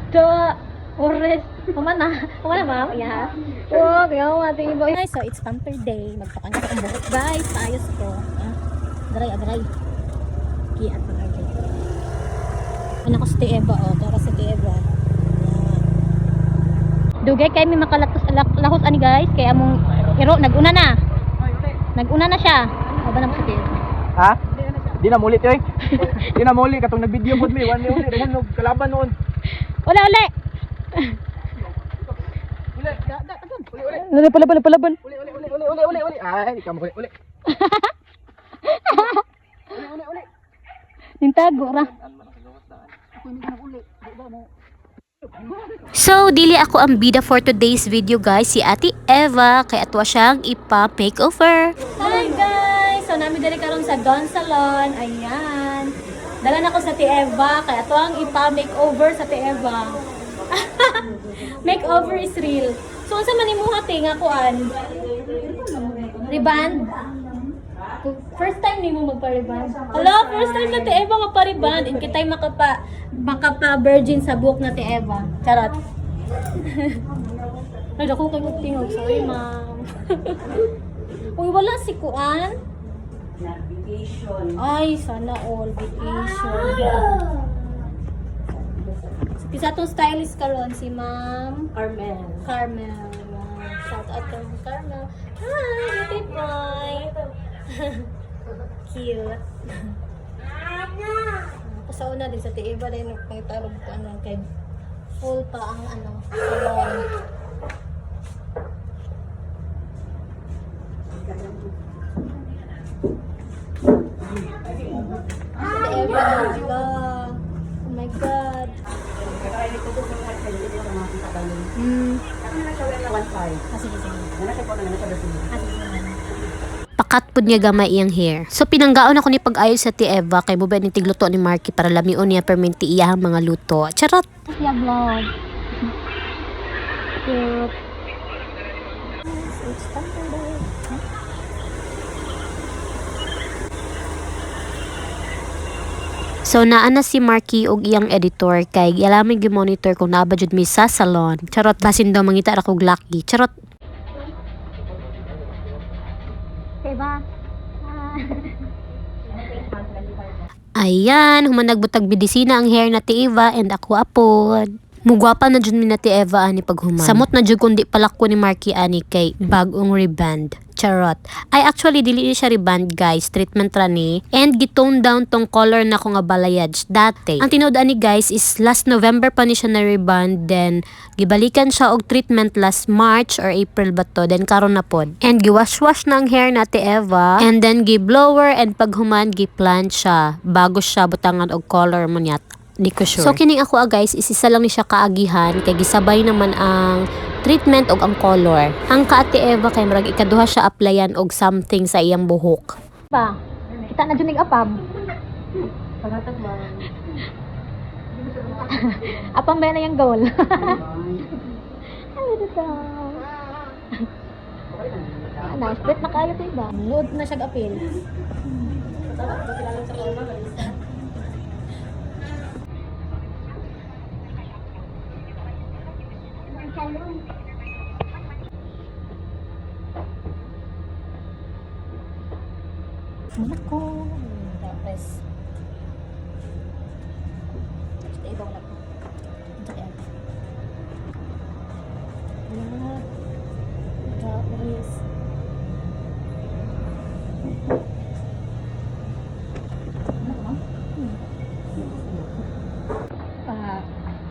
To, ores. Human na. Human na, ma'am. Yeah. Oh, kaya mo ating iba. Guys, so it's pamper day. Magpakanya ko ang buhok, guys. Paayos ko. Ah, Aray, aray. Kiat pa kayo. Ano ko si Ate Eva, oh. Tara si Ate Eva. Ayan. Dugay kay may makalatos lahos ani, guys, kay among hero naguna na. Naguna na siya. O ba na si Ate Eva? Ha? Di na mulit oy. Di na muli katong nag-video pod mi, wan mi uli daghan og kalaban noon. Uli, uli. Uli, da da tagan. Uli, uli. Uli, palaban, palaban. Uli, uli, uli, uli, uli, uli, uli. Ay, di ka mo uli, uli. Uli, uli, uli. Nintago ra. So, dili ako ang bida for today's video, guys, si Ate Eva, kay atwa siyang ipa-makeover. Hi guys! So nami diri karon sa Don Salon. Ayan. Dala na ko sa Ate Eva kaya ato ang ipa-makeover sa Ate Eva. Makeover is real. So unsa man imuha te nga kuan? Reband? First time nimo magpa-reband? Hala, first time na Ate Eva magpa-reband. And kita'y makapa makapa virgin sa buhok na Ate Eva. Charot. Ay, dako kay tingog. Sorry, ma'am. Uy, wala si Kuan. Navigation. Ay, sana all vacation. Isa tong stylist karon si Ma'am Carmel. Carmel. Wow. Shout out kay Ma'am Carmel. Hi, beauty boy. Cute. Ako sa una din sa Tiiba din nagpangitarog ko ano kay full pa ang ano salon. Ate Eva, oh my God. Ah, sige, sige. Ah, sige, sige. Pakat pud niya gamay iyang hair. So pinanggaon ako ni pag-ayo sa Ate Eva kay buba ni tigluto ni Marky para lamion niya perminti iyahang mga luto. Charot! Siya vlog. Cute. It's Thunder. So naa na si Marky og iyang editor kay gialamig gi-monitor kung naa ba jud mi sa salon. Charot, basin daw mangita ra kog lucky. Charot. Diba? Ah. Ayan, human nagbutag medisina ang hair na ti Eva and ako apod. Mugwapa na jud mi na ti Eva ani paghuman. Samot na jud kundi palakko ni Marky ani kay bagong reband. Charot. Ay, actually dili ni siya reband, guys, treatment ra ni. And gitone down tong color na ko nga balayage dati. Ang tinuod ani, guys, is last November pa ni siya na reband, then gibalikan siya og treatment last March or April ba to, then karon na pod. And giwash-wash na ang hair na ti Eva and then gi-blower and paghuman gi-plant siya bago siya butangan og color mo niya. Di ko sure. So kining ako ah, guys, is isa lang ni siya kaagihan kay gisabay naman ang treatment og ang color. Ang ka Ate Eva kay murag ikaduha siya applyan og something sa iyang buhok. Ba? Kita na jud apam. Pangatag ba? Apam ba na yung goal? Ay, dito. Ah, nice. Bet na kayo to iba. Load na siya apil. Manako. Tapos. Iba wala pa. Ito kaya. Wala. Tapos. Ah,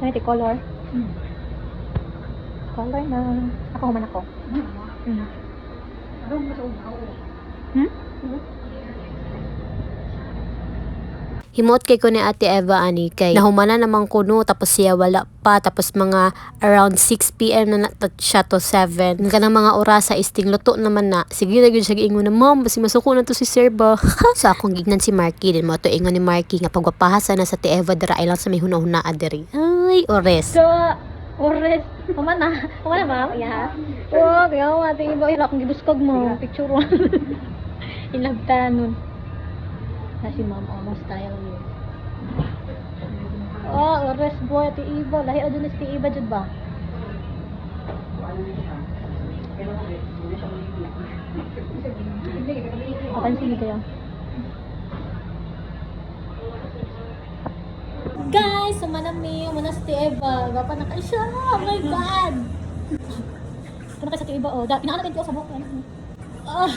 ano ito, color? Color na. Ako, human ako. Mm. Hmm? Himuot kay ko ni Ate Eva ani kay nahumana naman kuno tapos siya wala pa, tapos mga around 6 p.m. na na siya to 7. Kanang mga orasa is tingluto naman na. Sige na gyud siya giingon na, "Ma'am, basi masuko na to si sir ba." So akong gignan si Marky din mo to ingon ni Marky nga pagwapaha sana sa Ate Eva dira ay lang sa may huna-huna diri. Ay, ores. So, ores. Human na. Human na, ma'am. Yeah. Oh, kaya mo, ate iba. Wala akong gibuskog mo. Picture one. Inlabta nun. Na si ma'am, almost style yun. Oh! Ores boy, Ate Eva. Lahi ra jud ni si Ate Eva jud ba? Ano na siya? Pero hindi na siya ulit. Papansin niyo kayo. Guys, sumanami. Muna si Ate Eva. Gapa na kayo siya. Oh my God! Ito na kayo sa Ate Eva. Oh, pinaano ko sa buhok. Ano? Ah.